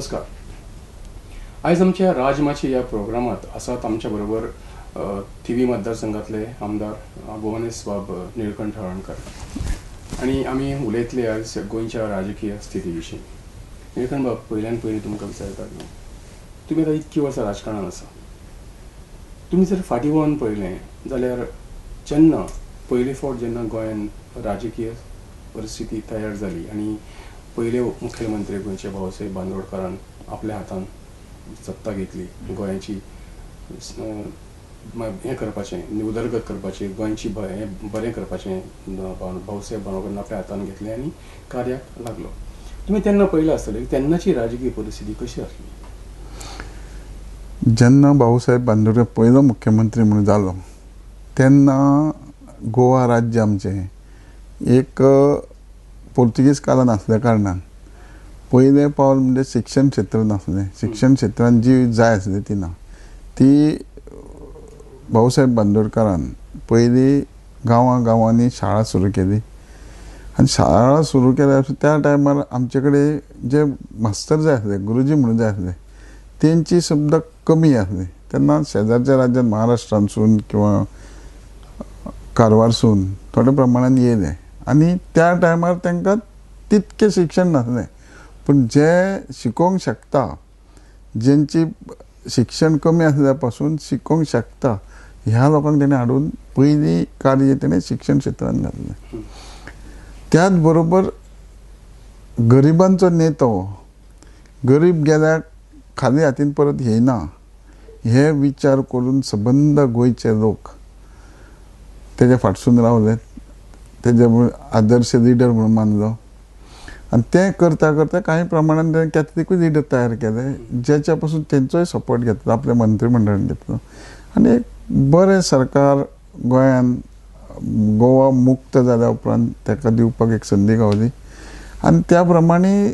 नमस्कार. आयज आमच्या राजमाची ह्या प्रोग्रामात आसात आमच्या बरोबर थिवी मतदारसंघातले आमदार भुवनेश बाब निळकंठ हळर्णकर आनी आमी उलयतले आयज गोंयच्या राजकीय स्थिती विशीं. निळकंठ बाब, पयल्यान पयलीं तुमकां विचारता, तुमी आतां इतकीं वर्सां राजकारणान आसा, तुमी जर फाटीं वळोन पळयलें जाल्यार जेन्ना पयले फावट जेन्ना गोंयान राजकीय परिस्थिती तयार जाली आनी पयले मुखेलमंत्री गोंयचे भाऊसाहेब बांदोडकारान आपल्या हातान सत्ता घेतली, गोंयाची हें करपाचें, उदरगत करपाचें, गोंयची हें बरें करपाचें भाऊसाहेब बांदोडकारान आपल्या हातान घेतलें आनी कार्याक लागलो. तुमी तेन्ना पळयलां आसतलें तेन्नाची राजकीय परिस्थिती कशी आसली? जेन्ना भाऊसाहेब बांदोडकर पयलो मुख्यमंत्री म्हणून जालो तेन्ना गोवा राज्य आमचें एक पोर्तुगीज काळान आसल्या कारणान पयलें पावल म्हणजे शिक्षण क्षेत्र नासलें. शिक्षण क्षेत्रान जी जाय आसली ती ना. ती भाऊसाहेब बांदोडकारान पयली गांवां गांवांनी शाळा सुरू केली आनी शाळा सुरू केल्या त्या टायमार आमचे कडेन जे मास्तर जाय आसले, गुरुजी म्हणून जाय आसले, तेंची सुद्दां कमी आसली. तेन्ना शेजारच्या राज्यांत महाराष्ट्रांतसून किंवा कारवारसून थोड्या प्रमाणान येयले आनी त्या टायमार तांकां तितकें शिक्षण नासलें, पूण जे शिकोवंक शकता, जेंची शिक्षण कमी आसल्या पासून शिकोवंक शकता ह्या लोकांक तेणें हाडून पयलीं कार्य तेणें शिक्षण क्षेत्रांत घातलें. त्याच बरोबर गरिबांचो नेतो, गरीब गेल्यार खाली हातीन परत येयना हे विचार करून सबंद गोंयचे लोक तेज्या फाटसून रावले, तेजे आदर्श लिडर म्हणून मानलो आनी तें करता करता कांय प्रमाणान तेणें कॅथलिकूय लिडर तयार केले, जेच्या पासून तेंचोय सपोर्ट घेतलो, आपल्या मंत्रीमंडळान घेतलो आनी एक बरें सरकार गोंयान गोवा मुक्त जाल्या उपरांत ताका दिवपाक एक संदी गावली. आनी त्या प्रमाणे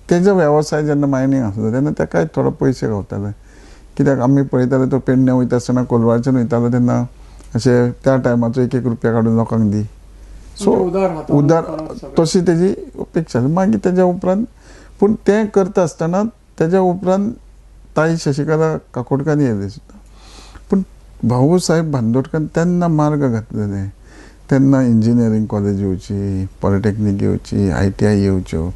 तेजो वेवसाय जेन्ना मायनींग आसलो तेन्ना ताकाय थोडो पयशे गावताले, कित्याक आमी पळयताले तो पेडणे वयता आसतना कोलवाळच्यान वयतालो तेन्ना अशें त्या टायमाचो एक एक रुपया काडून लोकांक दी, सो उदार तशी तेजी अपेक्षा. मागीर तेज्या उपरांत पूण तें करता आसतना तेज्या उपरांत ताई शशिकला काकोडकार येयली सुद्दां, पूण भाऊसाहेब बांदोडकर तेन्ना मार्ग घातलेले. तेन्ना इंजिनियरींग कॉलेज येवची, पॉलिटेक्नीक येवची, ITI येवच्यो,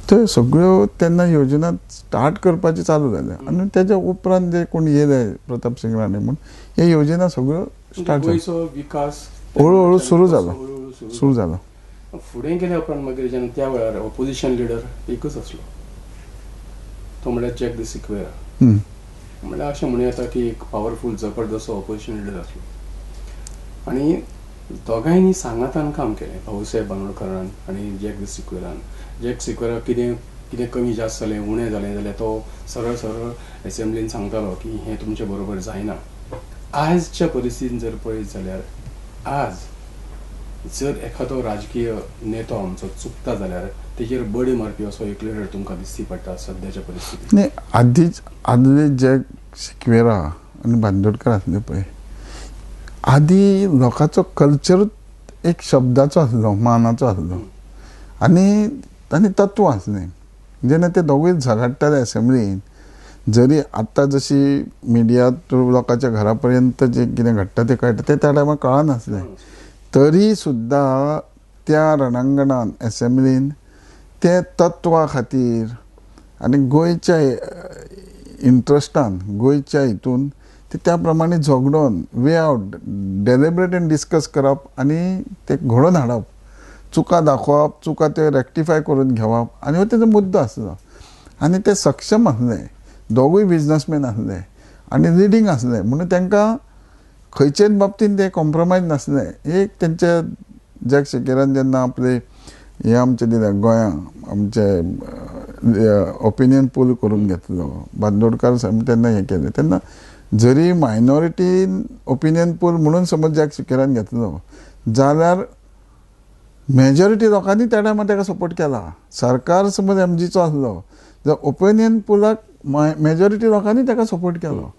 त्यो सगळ्यो तेन्ना योजना स्टार्ट करपाची चालू जाल्या आनी तेज्या उपरांत जे कोण येयले प्रताप सिंग राणे म्हूण हे योजना सगळ्यो स्टार्ट जाल्यो, विकास हळू हळू सुरू जालो, सुरू जालो. फुडें गेल्या उपरांत मागीर जेन्ना त्या वेळार ऑपोजिशन लिडर एकूच आसलो, तो म्हळ्यार जॅक दी सिक्वेरा. म्हळ्यार अशें म्हणूं येता की एक पावरफूल जबरदस्त ऑपोजिशन लिडर आसलो आनी दोगांयनी सांगातान काम केलें, भाऊसाहेब बांदोडकारान आनी जॅक दी सिक्वेरान. जॅक सिक्वेरा कितें कितें कमी जास्त जालें, उणें जालें जाल्यार तो सरळ सरळ एसेंब्लीन सांगतालो की हें तुमचें बरोबर जायना. आयजच्या परिस्थितीन जर पळयत जाल्यार आज जर एखादो राजकीय नेतो आमचो चुकता जाल्यार तेजेर बडी मारपी असो एक लिडर तुमकां दिसती पडटा सद्याच्या परिस्थितीत? न्ही, आदीच आदले जॅक सिक्वेरा आनी बांदोडकर आसले पळय, आदी लोकांचो कल्चरूच एक शब्दाचो आसलो, मानाचो आसलो आनी आनी तत्व आसलें. जेन्ना ते दोगूय झगडटाले एसेंब्लीन, जरी आतां जशी मिडिया थ्रू लोकांच्या घरा पर्यंत जें कितें घडटा तें कळटा, तें त्या टायमार कळनासलें, तरी सुद्दां त्या रणांगणान एसेंब्लीन ते तत्वा खातीर आनी गोंयच्या इंट्रस्टान, गोंयच्या हितून ते त्या प्रमाणे झगडोन way out deliberate and discuss करप आनी ते घडोवन हाडप, चुका दाखोवप, चुका त्यो रेक्टिफाय करून घेवप आनी हो तेजो मुद्दो आसलो. आनी ते सक्षम आसले, दोगूय बिजनसमॅन आसले आनी लिडींग आसले, म्हणून तांकां खंयचेच बाबतीन ते कॉम्प्रोमायज नासले. एक तेंचे जॅक सिक्वेरान जेन्ना आपले हें आमचें दिलें गोंया आमचे ओपिनियन पूल करून घेतलो, बांदोडकार साहेब तेन्ना हें केलें, तेन्ना जरी मायनॉरिटीन ओपिनियन पूल म्हणून समज जॅक सिक्वेरान घेतलो जाल्यार मेजॉरिटी लोकांनी त्या टायमार ताका सपोर्ट केला. सरकार समज MGचो आसलो जाल्यार ओपिनियन पुलाक मेजॉरिटी लोकांनी ताका सपोर्ट केलो.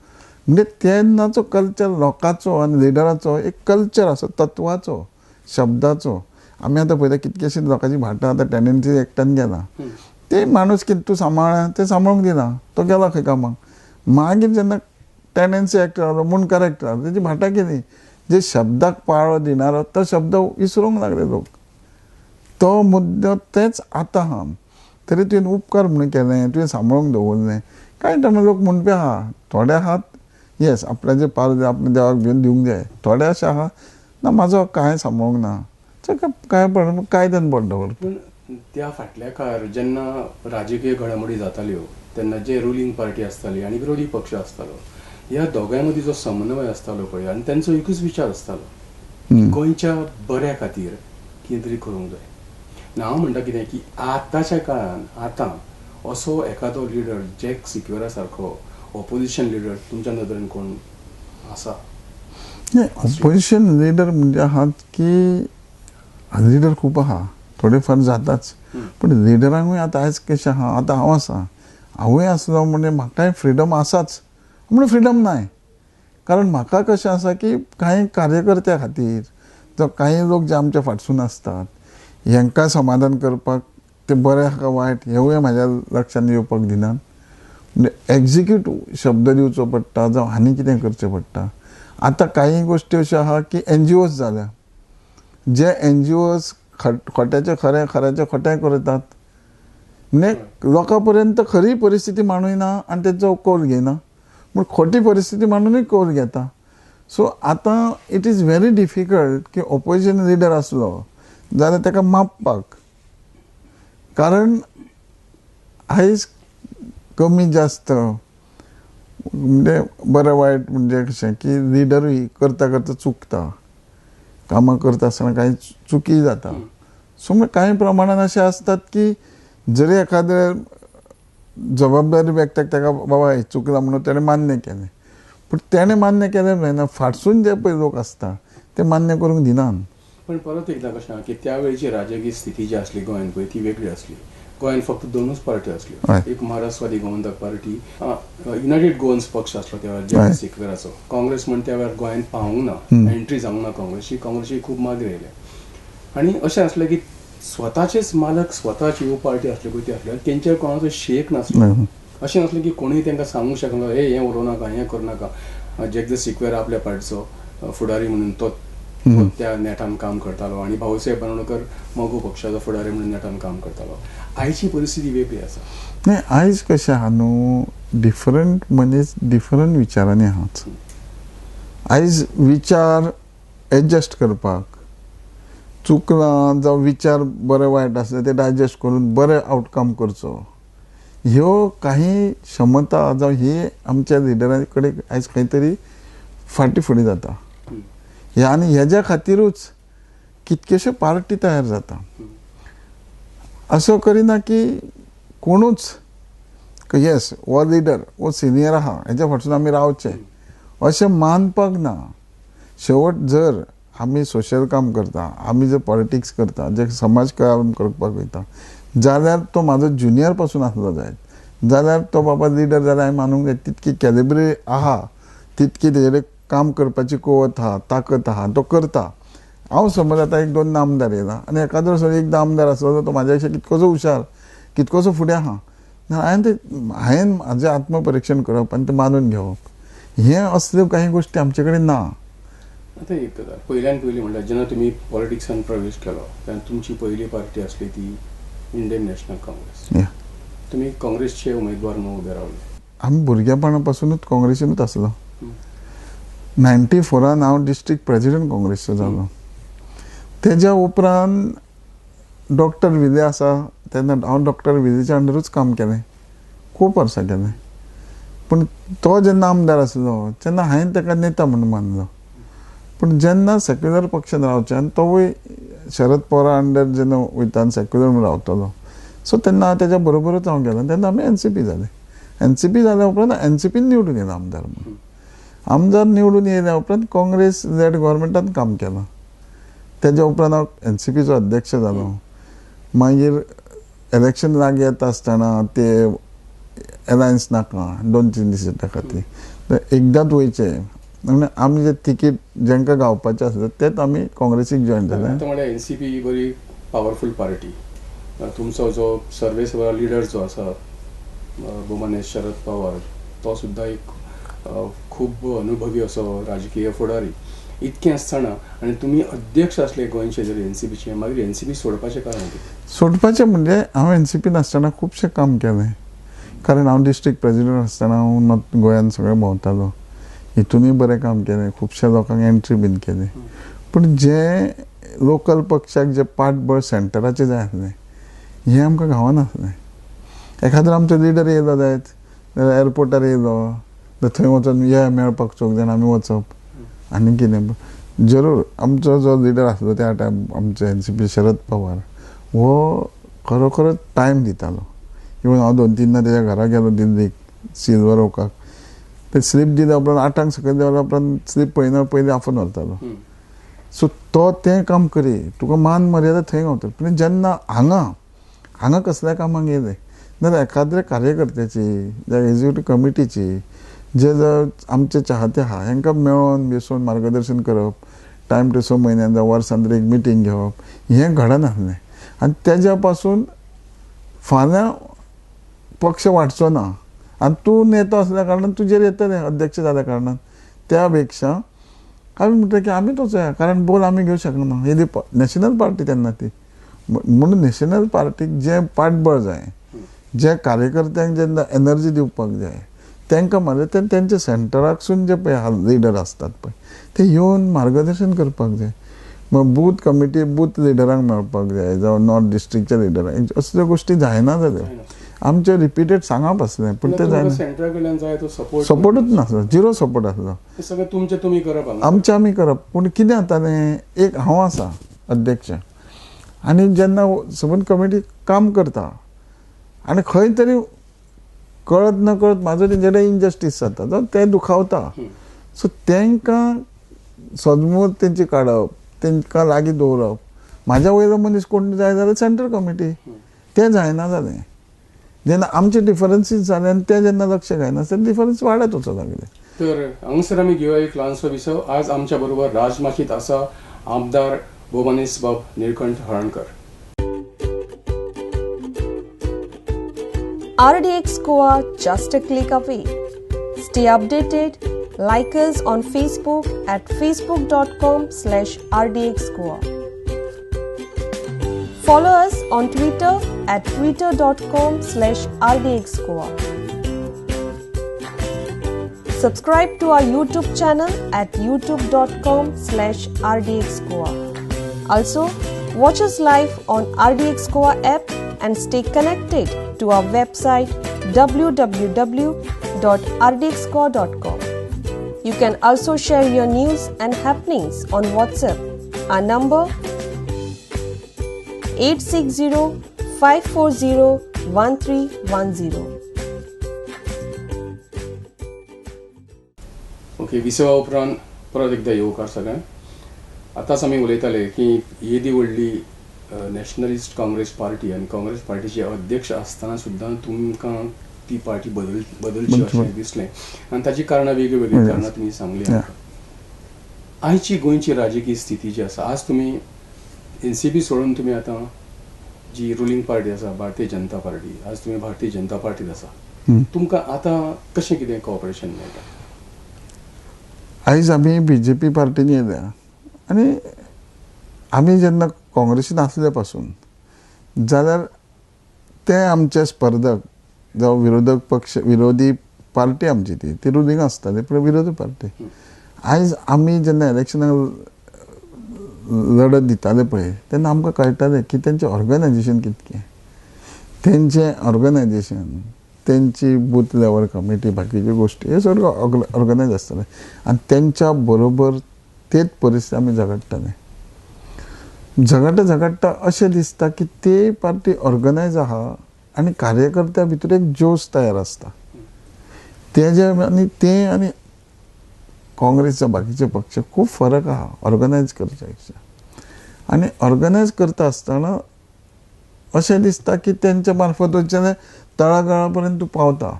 म्हणजे तेन्नाचो कल्चर लोकांचो आनी लिडराचो एक कल्चर आसा, तत्वाचो, शब्दाचो. आमी आतां पळयता कितकेशे लोकांची भाटां आतां टेंडन्सी एकट्यान गेला, ते माणूस कितें तूं सांबाळ तें सांबाळूंक दिना, तो गेला खंय कामाक. मागीर जेन्ना टेनन्सी एक्ट जालो मुंडकर एक्ट जालो तेजी भाटां केली, जे शब्दाक पाळो दिणारो तो शब्द विसरूंक लागले लोक. तो मुद्दो तेच आतां आहा. तरी तुवें उपकार म्हणून केलें, तुवें सांबाळूंक दवरलें. कांय टायमार लोक म्हणपी आहा, थोडे आहात येस आपल्याचे पार आपल्या देवाक भिवन दिवंक जाय, थोडे अशें आहा ना म्हाजो कांय सांबाळूंक ना, काय पडना कायद्यान बोट दवर. पूण त्या फाटल्या काळार जेन्ना राजकीय घडामोडी जाताल्यो तेन्ना जे रुलींग पार्टी आसताली आनी विरोधी पक्ष आसतालो ह्या दोगांय मदीं जो समन्वय आसतालो पळय आनी तेंचो एकूच विचार आसतालो गोंयच्या बऱ्या खातीर कितें तरी करूंक जाय. आनी हांव म्हणटा कितें की आतांच्या काळान आतां असो एखादो लिडर जॅक सिक्वेरा सारको ऑपोजिशन लिडर तुमच्या नदरेन कोण आसा? ऑपोजिशन लिडर म्हणजे आहात की लिडर खूब आहा, थोडे फार जाताच, पूण लिडरांकूय आतां आयज कशें आहा, आतां हांव आसा, हांवूय आसलो म्हणजे म्हाकाय फ्रिडम आसाच म्हणून फ्रिडम नाय. कारण म्हाका कशें आसा की कांय कार्यकर्त्या खातीर जावं कांय लोक जे आमच्या फाटसून आसतात हेंकां समाधान करपाक ते बरें आहा वायट हेवूय म्हाज्या लक्षांत येवपाक दिनात. म्हणजे एक्जिक्यूट शब्द दिवचो पडटा जावं आनी कितें करचें पडटा. आतां कांय गोश्टी अश्यो आहा की एनजीओज जाल्या, जे एनजीओज खोट्याचें खरें खऱ्याचें खोटें करतात, म्हणजे लोकां पर्यंत खरी परिस्थिती मांडूय ना आनी तेंचो कौल घेयना, पूण खोटी परिस्थिती मांडूनय कौल घेता. सो आतां it is very difficult की ऑपोजिशन लिडर आसलो जाल्यार ताका मापपाक, कारण आयज कमी जास्त म्हणजे बरें वायट म्हणजे कशें की लिडरूय करता करता चुकता, कामां करता आसतना कांय चुकी जाता. सो म्हणजे कांय प्रमाणान अशें आसतात की जरी एखाद्या जबाबदारी व्यक्त्याक ताका बाबा हें चुकलां म्हणून तेणें मान्य केलें, पूण तेणें मान्य केलें जायना, फाटसून जे पळय लोक आसता ते मान्य करूंक दिनात. पण परत एकदां कशें आहा की त्या वेळची राजकीय स्थिती जी आसली गोंयांत पळय ती वेगळी आसली. गोंयांत फक्त दोनूच पार्टी आसल्यो, एक Maharashtrawadi Gomantak party, United Goans पक्ष आसलो त्या वेळार जॅक सिक्वेराचो, काँग्रेस म्हण त्या वेळार गोंयांत पावूंक ना, एंट्री जावंक ना काँग्रेसची, काँग्रेसी खूब मागीर येयले. आनी अशें आसलें की स्वताचेच मालक स्वताची ह्यो पार्टी आसल्यो पळय त्यो आसल्यो, तेंचेर कोणाचो शेक नासलो. अशें नासलें की कोणूय तांकां सांगूंक शकना हे हें उलोवं नाका हें करूं नाका. जॅक the Sequeira आपल्या पार्टीचो फुडारी म्हणून तो त्या नेटान काम करतालो आनी भाऊसाहेब बांदोडकर मगो पक्षाचो फुडारी म्हणून नेटान काम करतालो. आयची परिस्थिती वेगळी आसा. नाही आयज कशें आहा न्हू, डिफरंट मनीस डिफरंट विचारांनी आहात. आयज विचार एडजस्ट करपाक चुकलां जावं विचार बरे वायट आसले ते डायजस्ट करून बरे आवटकम करचो, ह्यो काही क्षमता जावं ही आमच्या लिडरां कडेन आयज खंय तरी फाटीं फुडें जाता. ह्या आनी हेज्या खातीरूच कितक्योश्यो पार्टी तयार जाता. असो करिना की कोणूच येस हो लिडर हो सिनियर आहा हेज्या फाटसून आमी रावचे अशें मानपाक ना. शेवट जर आमी सोशल काम करता, आमी जर पॉलिटिक्स करता, जे समाज काम करपाक वयता जाल्यार तो म्हाजो ज्युनियर पासून आसलो जायत जाल्यार तो बाबा लिडर जाल्यार हांवें मानूंक जाय तितकी कॅलिब्री आहा, तितकी तेजेर काम करपाची कुवत आहा, ताकत आहा, तो करता. हांव समज आतां एक दोन आमदार येयला आनी एखादो समज एकदां आमदार आसलो तो म्हाज्या पेक्षा कितकोसो हुशार कितकोसो फुडें आहा, हांवें ते हांवें म्हाजें आत्मपरिक्षण करप आनी तें मानून घेवप, हें असल्यो कांय गोश्टी आमचे कडेन ना. आतां एक गजाल पयल्यान पयलीं म्हणल्यार जेन्ना तुमी पॉलिटिक्सान प्रवेश केलो तेन्ना तुमची पयली पार्टी आसली ती इंडियन नॅशनल काँग्रेस. तुमी काँग्रेसचे उमेदवार म्हणून उबे रावले. आमी भुरगेपणा पासुनूच काँग्रेसीनूच आसलो. 94 हांव डिस्ट्रिक्ट प्रेजिडेंट काँग्रेसचो जालो. तेज्या उपरांत डॉक्टर विले आसा तेन्ना हांव डॉक्टर विलेच्या अंडरूच काम केलें, खूब वर्सां केलें. पूण तो जेन्ना आमदार आसलो तेन्ना हांवें ताका नेता म्हणून मानलो. पूण जेन्ना सेक्युलर पक्षान रावचें आनी तोवूय शरद पवारा अंडर जेन्ना वयता आनी सेक्युलर म्हणून रावतलो, सो तेन्ना तेज्या बरोबरूच हांव गेलो. तेन्ना आमी एनसीपी जाले. एनसीपी जाल्या उपरांत एनसीपीन निवडून येयलो आमदार म्हणून. आमदार निवडून येयल्या उपरांत काँग्रेस लेड गव्हर्मेंटान काम केलां. तेज्या उपरांत हांव एनसीपीचो अध्यक्ष जालो. मागीर इलेक्शन लागीं येता आसतना ते एलायन्स नाका 2-3 सिटां खातीर एकदांच वयचें म्हणजे आमी जे तिकीट जेंकां गावपाचें आसलें तेच आमी काँग्रेसीक जॉयन जाले. आतां म्हळ्यार एनसीपी ही बरी पावरफूल पार्टी, तुमचो जो सर्वेसर्वा लिडर जो आसा भोमानेस्त शरद पवार तो सुद्दां एक खूब अनुभवी असो राजकीय फुडारी. इतकें आसतना आनी तुमी अध्यक्ष आसले गोंयचे जर एनसीपीचे, मागीर एनसीपी सोडपाचें कारण कितें? सोडपाचें म्हणजे हांव एनसीपीन आसतना खुबशें काम केलें, कारण हांव डिस्ट्रिक्ट प्रेजिडेंट आसतना हांव नॉर्थ गोंयान सगळें भोंवतालो, हितूनय बरें काम केलें, खुबश्या लोकांक एंट्री बीन केली. पूण जे लोकल पक्षाक जे पाठबळ सेंटराचें जाय आसलें हें आमकां गावनासलें. एखाद्रो आमचो लिडर येयलो जायत जाल्यार एअरपोर्टार येयलो जाल्यार थंय वचोन या मेळपाक चौग जाण आमी वचप आनी कितें. जरूर आमचो जो लिडर आसलो त्या टायम आमचो एनसीपी शरद पवार हो खरोखरच टायम दितालो. इवन हांव 2-3 तेज्या घरा गेलो दिल्लीक सिल्वर ओकाक, ते स्लीप दिल्या उपरांत 8 सकयल देंवल्या उपरांत स्लीप पळयना पयलीं आफोवन व्हरतालो. सो तो तें काम करी, तुका मान मर्यादा थंय गावतली. पूण जेन्ना हांगा हांगा कसल्या कामाक येयले जाल्यार एखाद्रे कार्यकर्त्याची जावं एग्जिक्युटीव कमिटीची जे जर आमचे चाहते आहा हेंकां मेळोन बसून मार्गदर्शन करप, टायम टू 6 म्हयन्यान जावं वर्सान एक मिटींग घेवप हें घडनासलें. आनी तेज्या पासून फाल्यां पक्ष वाडचो ना आनी तूं नेतो आसल्या कारणान तुजेर येतलें अध्यक्ष जाल्या कारणान. त्या पेक्षा आमी म्हणटा की आमीच वचोया, कारण बोल आमी घेवंक शकना. ही नॅशनल पार्टी तेन्ना ती, म्हणून नॅशनल पार्टीक जें पाठबळ जाय, जे कार्यकर्त्यांक जेन्ना एनर्जी दिवपाक जाय तांकां मारले ते तेंच्या सेंटराकसून जे पळय लिडर आसतात पळय ते येवन मार्गदर्शन करपाक जाय. मग बूथ कमिटी बूथ लिडरांक मेळपाक जाय जावं नॉर्थ डिस्ट्रिक्टच्या लिडरांक, असल्यो गोश्टी जायना जाल्यो. आमचें रिपीटेड सांगप आसलें पूण तें जायना. सेंटरा कडल्यान जाय तो सपोर्ट सपोर्टूच नासलो, झिरो सपोर्ट आसलो. सगळें तुमचें तुमी करप, आमचें आमी करप. पूण कितें जातालें, एक हांव आसा अध्यक्ष आनी जेन्ना सबंद कमिटी काम करता आनी खंय तरी कळत न कळत म्हाजो तेंचे इनजस्टीस जाता जावं तें दुखावता. सो तांकां सदमत तेंची काडप, तांकां लागीं दवरप, म्हाज्या वयलो मनीस कोण जाय जाल्यार सेंट्रल कमिटी, तें जायना जालें. जेन्ना आमचे डिफरन्सीस जाले आनी ते जेन्ना लक्ष घायना तेन्ना डिफरन्स वाडत वचोंक लागले. तर हांगासर आमी घेवया एक ल्हानसो विसव. आज आमच्या बरोबर राजमाचीत आसा आमदार भोमानेस्त बाब Nilkanth Halarnkar. RDX Goa, just a click away. Stay updated. Like us on Facebook at facebook.com/RDX Goa. Follow us on Twitter at twitter.com/RDX Goa. Subscribe to our YouTube channel at youtube.com/RDX Goa. Also, watch us live on RDX Goa app and stay connected to our website www.rdxgoa.com. You can also share your news and happenings on WhatsApp. Our number 860-540-1310. Okay, विसवा उपरांत परत एकदा येवकार सगळ्यांक. आतांच आमी उलयताले की येदी व्हडली नॅशनलिस्ट काँग्रेस पार्टी आनी काँग्रेस पार्टीचे अध्यक्ष आसतना सुद्दां तुमकां ती पार्टी बदलची अशें दिसलें आनी ताची कारणां वेगळीं वेगळीं कारणां तुमी सांगली आमकां. आयची गोंयची राजकीय स्थिती जी आसा, आज तुमी एनसीपी सोडून तुमी आतां जी रुलींग पार्टी आसा भारतीय जनता पार्टी, आज तुमी भारतीय जनता पार्टीत आसा, तुमकां आतां कशें कितें कॉपरेशन मेळटा? आयज आमी बीजेपी पार्टीन येयल्या आनी आमी जेन्ना काँग्रेसीन आसले पासून जाल्यार ते आमचे स्पर्धक जावं विरोधक पक्ष, विरोधी पार्टी आमची ती ती रुलींग आसताली पूण विरोधी पार्टी. आयज आमी जेन्ना इलेक्शनाक लढत दिताले पळय तेन्ना आमकां कळटालें की तेंचें ऑर्गनायजेशन कितकें, तेंचें ऑर्गनायजेशन, तेंची बूथ लेवल कमिटी, बाकीच्यो गोश्टी हे सगळें ऑर्गनायज आसतालें आनी तेंच्या बरोबर तेच परिस्थिती आमी झगडटाले. झगडटा झगडटा अशें दिसता की ते पार्टी ऑर्गनायज आहा आनी कार्यकर्त्या भितर एक जोश तयार आसता. तेजे आनी ते आनी काँग्रेसच्या बाकीचे पक्ष खूब फरक आहा ऑर्गनायज करच्या पेक्षा. आनी ऑर्गनायज करता आसतना अशें दिसता की तेंच्या मार्फत वचचें तळागाळा पर्यंत तूं पावता.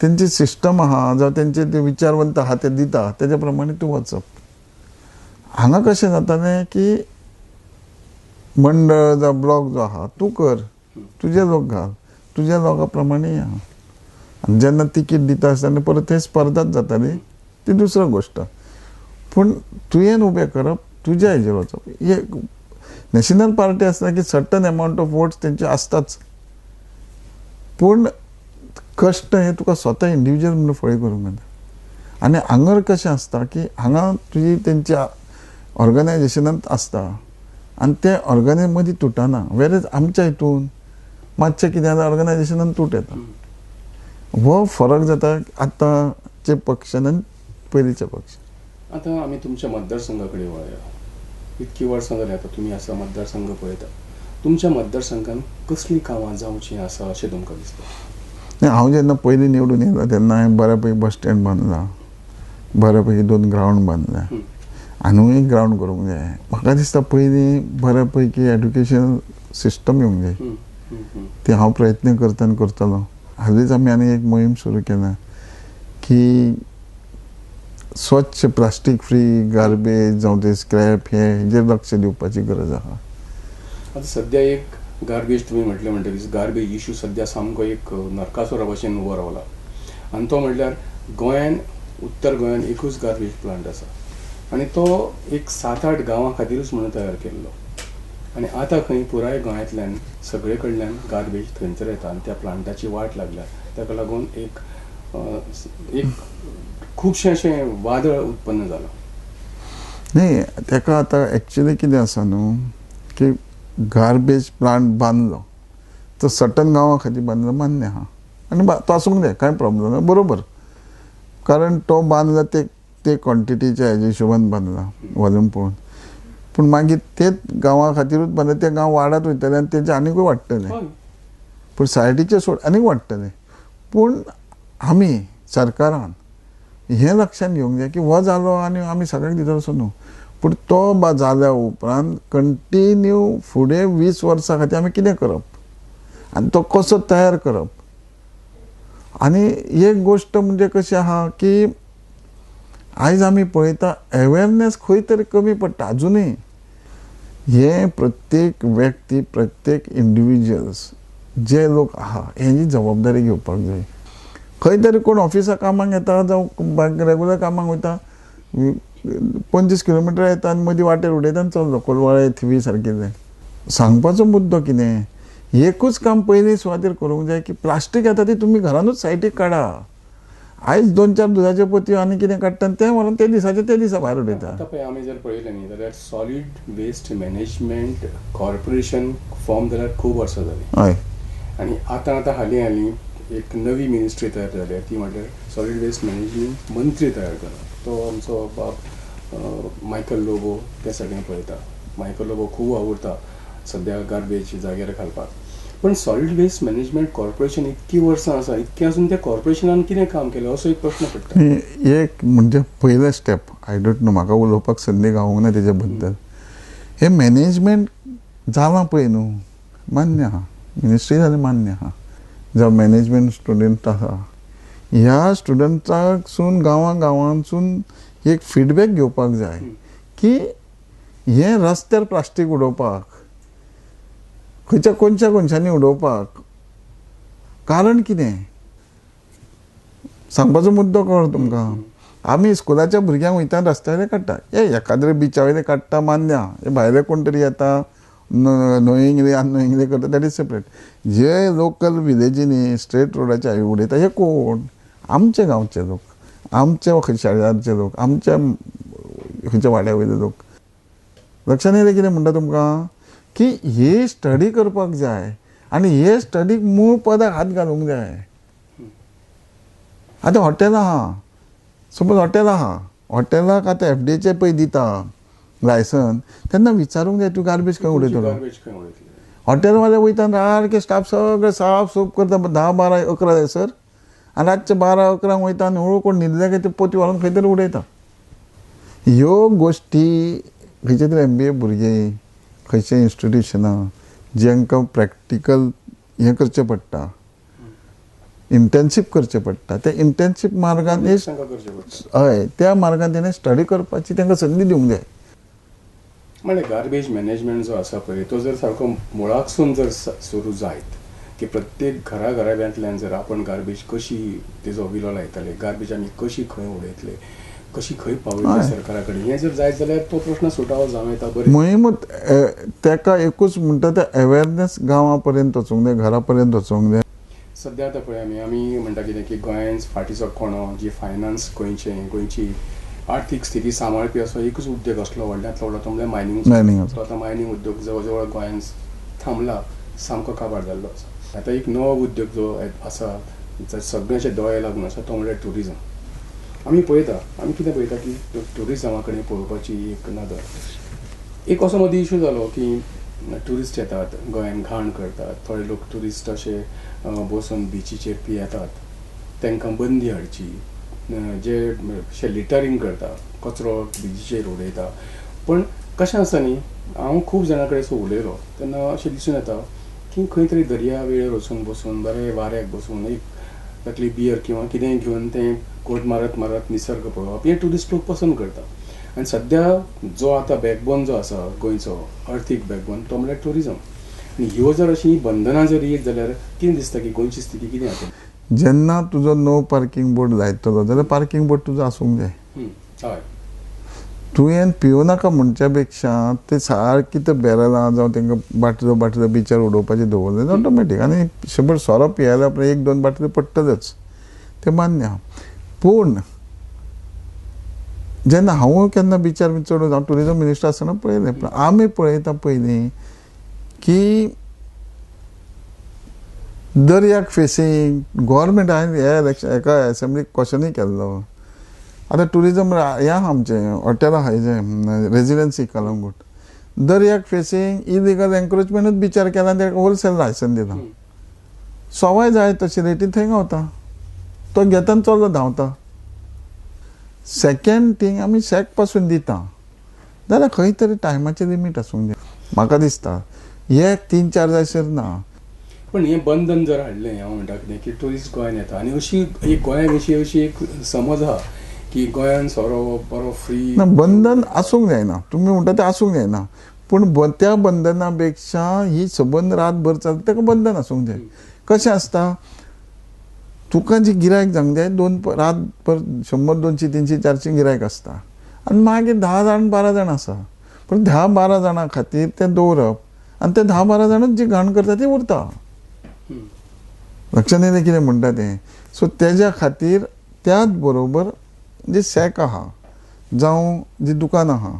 तेंची सिस्टम आहा जावं तेंचे ते विचारवंत आहा ते दिता तेज्या प्रमाणे तूं वचप. हांगा कशें जातालें की मंडळ जावं ब्लॉक जो आहा तूं कर, तुजे लोक घाल, तुज्या लोकां प्रमाणे आहा. आनी जेन्ना तिकीट दिता आसतना परत थंय स्पर्धाच जाताली, ती दुसरी गोश्ट. पूण तुवें उबें करप, तुज्या हेजेर वचप. हे नॅशनल पार्टी आसता की सर्टन एमावंट ऑफ वोट्स तेंचे आसताच, पूण कश्ट हे तुका स्वता इंडिविज्युअल म्हणून फळी करूंक जाता. आनी हांगर कशें आसता की हांगा तुजी तेंच्या ऑर्गनायजेशनांत आसता आनी ते ऑर्गनायज मदीं तुटना, वेरेज आमच्या हितून मातशें कितें जाल्यार ऑर्गनायजेशनान तूट येता. हो फरक जाता आतांचे पक्षान आनी पयलींच्या पक्षान. आतां आमी तुमच्या मतदारसंघा कडेन वळया. इतकी वर्सां जालीं आतां तुमी आसा मतदारसंघ पळयता, तुमच्या मतदारसंघान कसलीं कामां जावचीं आसा अशें तुमकां दिसता? हांव जेन्ना पयलीं निवडून येयलो तेन्ना हांवें बऱ्या पैकी बस स्टँड बांदला, बऱ्या पैकी 2 ग्रावंड बांदल्या, आनी एक ग्रावंड करूंक जाय. म्हाका दिसता पयलीं बऱ्या पैकी एड्युकेशन सिस्टम येवंक जाय, ती हांव प्रयत्न करता आनी करतलो. हालींच आमी आनी एक मोहीम सुरू केल्या की स्वच्छ प्लास्टीक फ्री गार्बेज जावं ते स्क्रॅप हे हेजेर लक्ष दिवपाची गरज आहा. आतां सद्या एक गार्बेज तुमी म्हटलें म्हणटकीच गार्बेज इशू सद्या सामको एक नरकासुरा भशेन उबो रावला, आनी तो म्हणल्यार गोंयान, उत्तर गोंयान एकूच गार्बेज प्लांट आसा आनी तो एक 7-8 गांवां खातीरूच म्हणून तयार केल्लो, आनी आतां खंय पुराय गोंयांतल्यान सगळे कडल्यान गार्बेज थंयसर येता आनी त्या प्लांटाची वाट लागल्या. ताका लागून एक एक खुबशें अशें वादळ उत्पन्न जालां. न्ही, ताका आतां एक्चुली कितें आसा न्हू की गार्बेज प्लांट बांदलो तो सर्टन गांवां खातीर बांदलो, मान्य आहा, आनी तो आसूंक जाय, कांय प्रॉब्लम ना, बरोबर. कारण तो बांदला ते क्वॉन्टिटीच्या हेजे हिशोबान बांदला, वॉल्यूम पळोवन. पूण मागीर तेच गांवां खातीरूच बांदले, ते गांव वाडत वयतले आनी तेजे आनीकूय वाडटले, पूण सायडीचे सोड आनीक वाडटले. पूण आमी सरकारान हें लक्षांत घेवंक जाय की हो जालो आनी आमी सगळ्यांक दितलो असो न्हू, पूण तो जाल्या उपरांत कंटिन्यू फुडें 20 वर्सां खातीर आमी कितें करप आनी तो कसो तयार करप. आनी एक गोश्ट म्हणजे कशी आहा की आयज आमी पळयता अवेरनेस खंय तरी कमी पडटा आजुनूय. हे प्रत्येक व्यक्ती, प्रत्येक इंडिविज्युअल्स जे लोक आहा हेजी जबाबदारी घेवपाक जाय. खंय तरी कोण ऑफिसा कामाक येता जावं रेगुलर कामाक वयता, 25 किलोमिटर येता आनी मदीं वाटेर उडयता आनी चल्लो कोलवाळे थिवी सारकेलें. सांगपाचो मुद्दो कितें, एकूच काम पयलीं सुवातेर करूंक जाय की प्लास्टीक येता ती तुमी घरानूच सायडीक काडा. आयज 2-4 दुदाच्यो पोतयो आनी कितें काडटा आनी तें व्हरून ते दिसाचे ते दिसा भायर उडयता. आतां पळय आमी जर पळयलें न्ही जाल्यार solid waste management corporation form जाल्यार खूब वर्सां जालीं. हय. आनी आतां आतां हालीं हालीं एक नवी मिनिस्ट्री तयार जाल्या, ती म्हणल्यार सॉलीड वेस्ट मॅनेजमेंट मंत्री तयार जाला. तो आमचो बाब मायकल लोबो ते सगळें पळयता. मायकल लोबो खूब वावुरता सद्या गार्बेज जाग्यार घालपाक. पण सॉलीड वेस्ट मॅनेजमेंट कॉर्पोरेशन इतकी वर्सां आसा, इतकें आसून त्या कॉर्पोरेशनान कितें काम केलें असो एक प्रश्न पडटा. एक म्हणजे पयलें स्टेप, I don't know, म्हाका उलोवपाक संदी गावूंक ना तेजे बद्दल. हे मॅनेजमेंट जालां पळय न्हू, मान्य आहा, मिनिस्ट्री जाली मान्य आहा, जावं मॅनेजमेंट स्टुडंट आसा, ह्या स्टुडंटाकसून गांवां गांवांसून एक फिडबॅक घेवपाक जाय की हें रस्त्यार प्लास्टीक उडोवपाक खंयच्या कोनशा कोनशांनी उडोवपाक कारण कितें, सांगपाचो मुद्दो कळ्ळो तुमकां. आमी स्कुलाच्या भुरग्यांक वयता रस्त्यार काडटा, हे एकाद्रे बिचा वयले काडटा मान्य आहा, हे भायले कोण तरी येता नोईंगली अननोईंगली करता, that is separate. जे लोकल विलेजींनी स्ट्रेट रोडाचे उडयता हे कोण, आमचे गांवचे लोक, आमच्या शेजारचे लोक, आमच्या खंयच्या वाड्या वयले लोक. लक्षांत येयलें कितें म्हणटा तुमकां की हे स्टडी करपाक जाय आनी हे स्टडीक मूळ पदाक हात घालूंक जाय. आतां हॉटेल आहा, सपोज हॉटेल आहा, हॉटेलाक आतां एफडीएचे पळय दिता लायसन, तेन्ना विचारूंक जाय तूं गार्बेज खंय उडयतलो. हॉटेलवाले वयता सारके स्टाफ सगळे साफ सूफ करता 10, 12, 11 जायसर, आनी रातचे 12, 11 वयता आनी हळू कोण न्हिदले काय ते पोती व्हरून खंय तरी उडयता. ह्यो गोश्टी खंयचे तरी MBA भुरगे, खंयचे इन्स्टिट्युशनां जांकां प्रॅक्टिकल हें करचें पडटा, इंटर्नशीप करचें पडटा, त्या इंटर्नशीप मार्गान हय त्या मार्गान तेणें स्टडी करपाची तांकां संदी दिवंक जाय. म्हळ्यार गार्बेज मॅनेजमेंट जो आसा पळय तो जर सारको मुळाकसून जर सुरू जायत की प्रत्येक घरा घराब्यांतल्यान जर आपण गार्बेज कशी तेजो विलो लायतले, गार्बेज आमी कशी खंय उडयतले, कशी खंय पावयतले सरकारा कडेन, हें जर जायत जाल्यार तो प्रश्न सुटावो जावं येता. बरें मोहीम ताका एकूच म्हणटा ते अवेरनेस गांवा पर्यंत वचूंक जाय, घरा पर्यंत वचूंक जाय. सद्या आतां पळय आमी आमी म्हणटा कितें की गोंयांत फाटीचो कोणो जी फायनान्स गोंयचें गोंयची आर्थीक स्थिती सांबाळपी असो एकूच उद्योग आसलो व्हडल्यांतलो व्हडलो तो म्हणल्यार मायनींग. तो आतां मायनींग उद्योग जवळ जवळ गोंयांत थांबला, सामको काबार जाल्लो आसा. आतां एक नवो उद्योग जो आसा सगळ्यांचे दोळे लागून आसा तो म्हणल्यार ट्युरिजम. आमी पळयता, आमी कितें पळयता की ट्युरिजमा कडेन पळोवपाची एक नदर. एक असो मदीं इशू जालो की ट्युरिस्ट येतात गोंयांत घाण करतात, थोडे लोक ट्युरिस्ट अशे बसून बिचीचेर पियेतात, तांकां बंदी हाडची, जे अशे लिटरींग करता, कचरो बिचीचेर उडयता. पण कशें आसा न्ही, हांव खूब जाणां कडेन असो उलयलो तेन्ना अशें दिसून येता की खंय तरी दर्या वेळेर वचून बसून बरें वाऱ्याक बसून एक ताकली बियर किंवा कितेंय घेवन तें कोट मारत मारत निसर्ग पळोवप हें ट्युरिस्ट लोक पसंत करता. आनी सद्या जो आतां बॅकबोन जो आसा गोंयचो अर्थीक बॅकबोन तो म्हणल्यार ट्युरिजम. आनी ह्यो जर अशीं बंधनां जर येत जाल्यार कितें दिसता की गोंयची स्थिती कितें जातली? जेन्ना तुजो नो पार्किंग बोर्ड लायतलो जाल्यार पार्किंग बोर्ड तुजो आसूंक जाय. हय, तुवें पिवं नाका म्हणच्या पेक्षा ते सारकी ते बॅरलां जावं तांकां बाटल्यो बाटल्यो बिचार उडोवपाचें दवरलें ऑटोमॅटीक. आनी शंबर सोरो पियेल्या उपरांत एक दोन बाटल्यो पडटल्योच, तें मान्य आहा. पूण जेन्ना हांव केन्ना बिचार बी चड हांव ट्युरिजम मिनिस्टर आसतना पळयलें, पूण आमी पळयता पयलीं की दर्याक फेसींग गव्हर्मेंट हांवें हे इलेक्शन एका एसेंब्लीक क्वेश्चनूय केल्लो. आतां ट्युरिजम हें आहा आमचें हॉटेल आहा हेजें रेजिडन्सी कलंगूट, दर्याक फेसींग इलिगल एन्क्रोचमेंटूच बिचार केला आनी ताका होलसेल लायसन दिलां. सवाय जाय तशी रेटी थंय गावता, तो घेता आनी चल्लो धांवता. सेकेंड थींग आमी शॅक पासून दिता जाल्यार खंय तरी टायमाचें लिमीट आसूंक जाय. म्हाका दिसता हे 3-4 जायसर ना. पण हें बंधन जर हाडलें हांव म्हणटा कितें की ट्युरिस्ट गोंयान येता आनी अशी एक गोंया विशीं अशी एक समज आहा की गोंयान सोरो बरो फ्री ना, बंधन आसूंक जायना. तुमी म्हणटा तें आसूंक जायना, पूण त्या बंधना पेक्षा ही सबंद रातभर चलता ताका बंधन आसूंक जाय. कशें आसता, तुका जी गिरायक जावंक जाय दोन रातभर 100, 200, 300, 400 गिरायक आसता आनी मागीर 10 जाण 12 जाण आसा, पूण 10-12 जाणां खातीर तें दवरप आनी ते 10-12 जाणूच जी घाण करता ती उरता. लक्षात येयलें कितें म्हणटा तें? सो तेज्या खातीर त्याच बरोबर जी शॅक आहा जावं जी दुकान आहा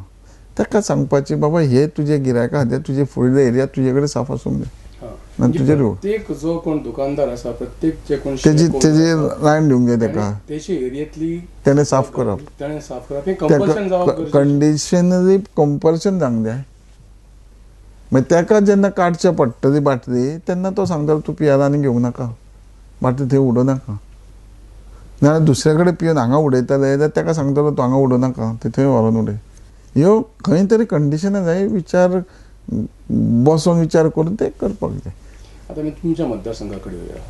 ताका सांगपाची बाबा हे तुजे गिरायका खातीर तुजे फुडले एरिया तुजे कडेन साफ आसूंक जाय. तुजे प्रत्येक जो कोण दुकानदार आसा प्रत्येक जे कोण तेजी तेजी लायन दिवंक जाय ताका, तेची एरियेंतली तेणें साफ करप, तेणें साफ करप हें कंपल्शन जावप गरजेचें. कंडिशनली कंपल्शन जावंक जाय. मागीर ताका जेन्ना काडचें पडटली बाटली तेन्ना तो सांगतलो तूं पियाला आनी घेवंक नाका, बाटली थंय उडोवं नाका. नाजाल्यार दुसरे कडेन पिवन हांगा उडयतले जाल्यार ताका सांगतलो तूं हांगा उडोवं नाका, ते थंय व्हरोन उडय. ह्यो खंय तरी कंडिशनां जाय, विचार बसोन विचार करून ते करपाक जाय. आतां आमी तुमच्या मतदारसंघा कडेन येवया.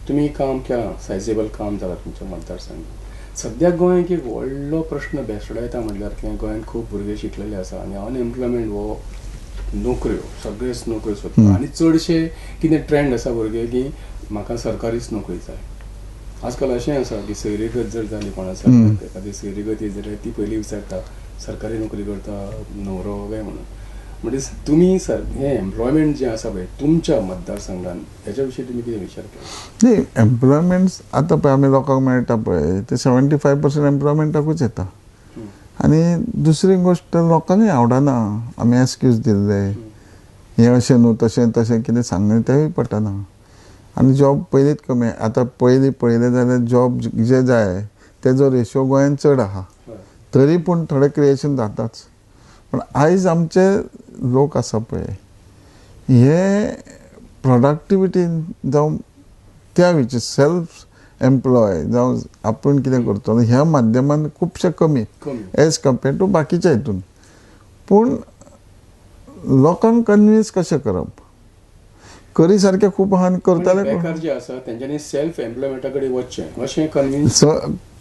तुमी काम केलां, सायजेबल काम जालां तुमच्या मतदारसंघात. सद्याक गोंयांत एक व्हडलो प्रश्न भेसडायता म्हणल्यार कितें, गोंयांत खूब भुरगे शिकलेले आसा आनी अनएम्प्लॉयमेंट हो नोकऱ्यो सगळेच नोकऱ्यो सोदता आनी चडशे कितें ट्रेंड आसा भुरगे की म्हाका सरकारीच नोकरी जाय. आजकाल अशें आसा की सैरीगत जर जाली कोणा एखादी सैरीगत येत जाल्यार ती पयलीं विचारता सरकारी नोकरी करता न्हवरो काय म्हणून. म्हणजे तुमी सर हें एम्प्लॉयमेंट जें आसा पळय तुमच्या मतदारसंघान हेच्या विशीं तुमी कितें विचार केला? न्ही, एम्प्लॉयमेंट आतां पळय आमी लोकांक मेळटा पळय ते 75% एम्प्लॉयमेंटाकूच येता. आनी दुसरी गोश्ट लोकांकूय आवडना आमी एक्सक्यूज दिल्ले हें अशें न्हू तशें तशें कितें सांगलें तेंय पटना. आनी जॉब पयलींच कमी. आतां पयलीं पळयलें जाल्यार जॉब जे जाय तेजो रेशो गोंयांत चड आहा, तरी पूण थोडें क्रिएशन जाताच. पूण आयज आमचे लोक आसा पळय हे प्रोडक्टिविटी जावं त्या विचार सेल्फ एम्प्लॉय जावं आपूण कितें करतलो ह्या माध्यमान खुबशे कमी एज कम्पेर्ड टू बाकीच्या हितून. पूण लोकांक कन्विन्स कशें करप, करी सारकें खूब आहा आनी करताले बेकार जे आसा तेंच्यांनी सेल्फ एम्प्लॉयमेंटा कडेन वचचें अशें कन्विन्स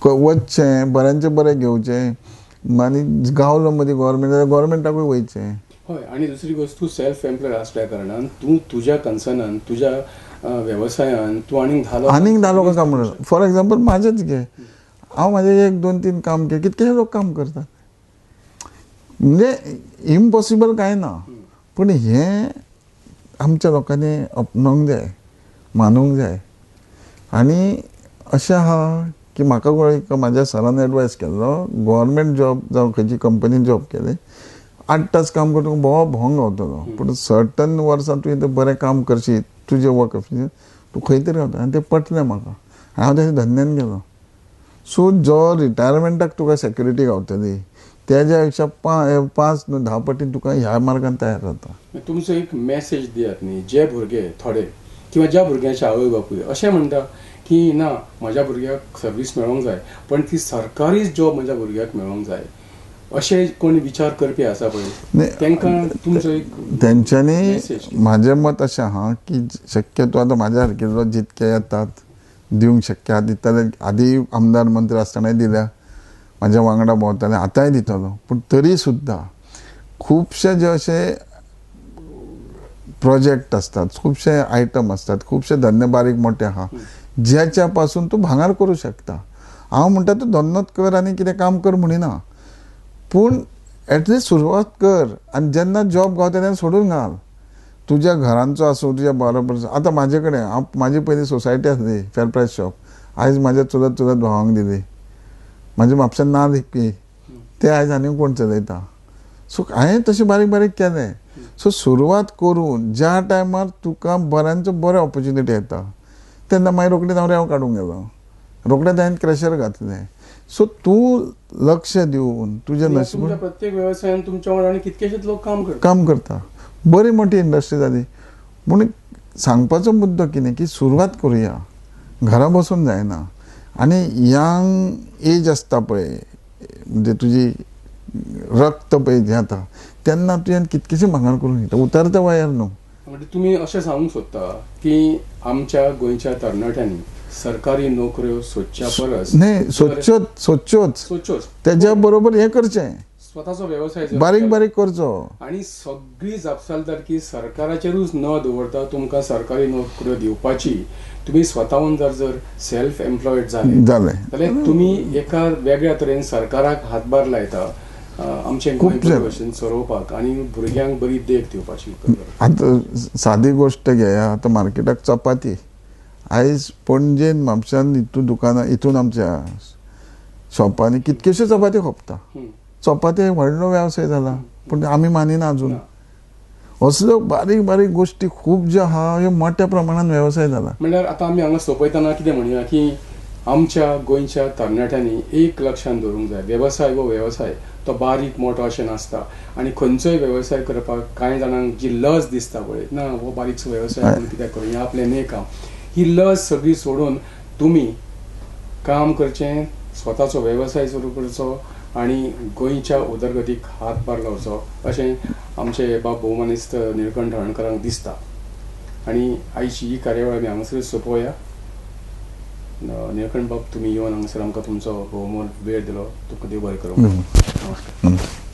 वचचें, बऱ्यांचें बरें घेवचें आनी गावलो मदीं गव्हर्मेंट जाल्यार गव्हर्मेंटाकूय वयचें. हय, आनी दुसरी गोश्ट, तूं सेल्फ एम्प्लॉयड आसल्या कारणान तूं तुज्या कन्सर्नान, तुज्या वेवसायान तूं आनीक 10 लोकांक काम करता. फॉर एग्जाम्पल म्हाजेंच घे, हांव म्हाजें 1 2 3 काम घे, कितकेशे लोक काम करतात, म्हणजे इम्पॉसिबल कांय ना. पूण हें आमच्या लोकांनी आपणावंक जाय, मानूंक जाय. आनी अशें आहा की म्हाका एक म्हाज्या सरान एडवायस केल्लो, गव्हर्मेंट जॉब जावं खंयची कंपनीन जॉब केली 8 तास काम करता तुका भोव भोंग गावतलो, पूण सर्टन वर्सां तुवें तें बरें काम करशी, तुजें वर्क तूं खंय तरी गावता. आनी तें पटलें म्हाका, हांव तें धंद्यान गेलो. सो जो रिटायरमेंटाक तुका सेक्युरिटी गावतली तेज्या पेक्षा 5 न्हू 10 पटीन तुका ह्या मार्गान तयार जाता. तुमचो एक मॅसेज दियात न्ही, जे भुरगे थोडे किंवा ज्या भुरग्यांचे आवय बापूय अशें म्हणटा की ना म्हाज्या भुरग्याक सर्वीस मेळोंक जाय, पण ती सरकारी जॉब म्हाज्या भुरग्याक मेळोंक जाय, अशें कोण विचार करपी आसा पळय तांकां तुमचो एक तेंच्यांनी, म्हाजें मत अशें आहा की शक्यतो आतां म्हाज्या सारकिल्लो जितके येतात दिवंक शक्य दितले, आदी आमदार मंत्री आसतनाय दिल्या, म्हाज्या वांगडा भोंवताले, आतांय दितलो. पूण तरी सुद्दां खुबशे जे अशे प्रोजेक्ट आसतात, खुबशे आयटम आसतात, खुबशे धंदे बारीक मोठे आहा ज्याच्या पासून तूं भांगर करूं शकता. हांव म्हणटा तूं धंदोच कर आनी कितें काम कर म्हणिना, पूण एटलिस्ट सुरवात कर. आनी जेन्ना जॉब गावता तेन्ना सोडून घाल, तुज्या घरांचो आसूं तुज्या बरोबर. आतां म्हाजे कडेन हांव म्हाजी पयलीं सोसायटी आसली फेर प्रायस शॉप, आयज म्हाज्या चुलत चुलत भावांक दिली, म्हाज्या म्हापश्यान ना विकपी ते आयज आनी कोण चलयता. सो हांवें तशें बारीक बारीक केलें. सो सुरवात करून ज्या टायमार तुका बऱ्यांचो बरें ऑपोर्चुनिटी येता तेन्ना मागीर रोखडेच हांव रेंव काडूंक गेलो, रोखडेच हांवें क्रॅशर घातलें. सो तूं लक्ष दिवन तुजें नशीब, प्रत्येक वेवसायान तुमच्या वांगडा आनी कितकेशेच लोक काम करता, बरी मोठी इंडस्ट्री जाली. पूण सांगपाचो मुद्दो कितें की सुरवात करुया, घरा बसून जायना. आनी यंग एज आसता पळय, म्हणजे तुजी रक्त पळय जें जाता तेन्ना तुवें कितकेशें भांगर करूंक शकता, उतरत्या वयार न्हू. म्हणजे तुमी अशें सांगूंक सोदता की आमच्या गोंयच्या तरणाट्यांनी सरकारी नोकऱ्यो सोदच्या परस न्ही, सोदच्योच सोदच्योच सोदच्योच, तेज्या बरोबर हें करचें, स्वताचो वेवसाय बारीक बारीक करचो, आनी सगळी जापसालदारकी सरकाराचेरूच न दवरता तुमकां सरकारी नोकऱ्यो दिवपाची, तुमी स्वताहून जर सेल्फ एम्प्लॉयड जाले जाल्यार तुमी एका वेगळ्या तरेन सरकाराक हातभार लायता आमचें गोंय बरे भशेन चलोवपाक आनी भुरग्यांक बरी देख दिवपाची. आतां सादी गोश्ट घेया, आतां मार्केटाक चपाती आयज पणजेन म्हापश्यान हितून दुकानां हितून आमच्या शॉपांनी कितक्योश्यो चपाती खोपता. चपाती व्हडलो वेवसाय जाला, पूण आमी मानिना अजून. असल्यो बारीक बारीक गोश्टी खूब ज्यो आहा ह्यो मोठ्या प्रमाणान वेवसाय जाला. म्हणल्यार आतां आमी हांगा सोंपयतना कितें म्हणया की आमच्या गोंयच्या तरणाट्यांनी एक लक्षान दवरूंक जाय, वेवसाय हो वेवसाय तो बारीक मोठो अशें नासता, आनी खंयचोय वेवसाय करपाक कांय जाणांक जी लज दिसता पळय, ना हो बारीकसो वेवसाय आपूण कित्याक करूं, हें आपलें न्ही काम, ही लज सगळी सोडून तुमी काम करचें, स्वताचो वेवसाय सुरू करचो आनी गोंयच्या उदरगतीक हातभार लावचो अशें आमचे बाब भोवमानेस्त निळकंठ हळर्णकरांक दिसता. आनी आयची ही कार्यावळ आमी हांगासर सोंपोवया. निळकंठ बाब, तुमी येवन हांगासर आमकां तुमचो भोवमोल वेळ दिलो, तुमकां देव बरें करूं. नमस्कार.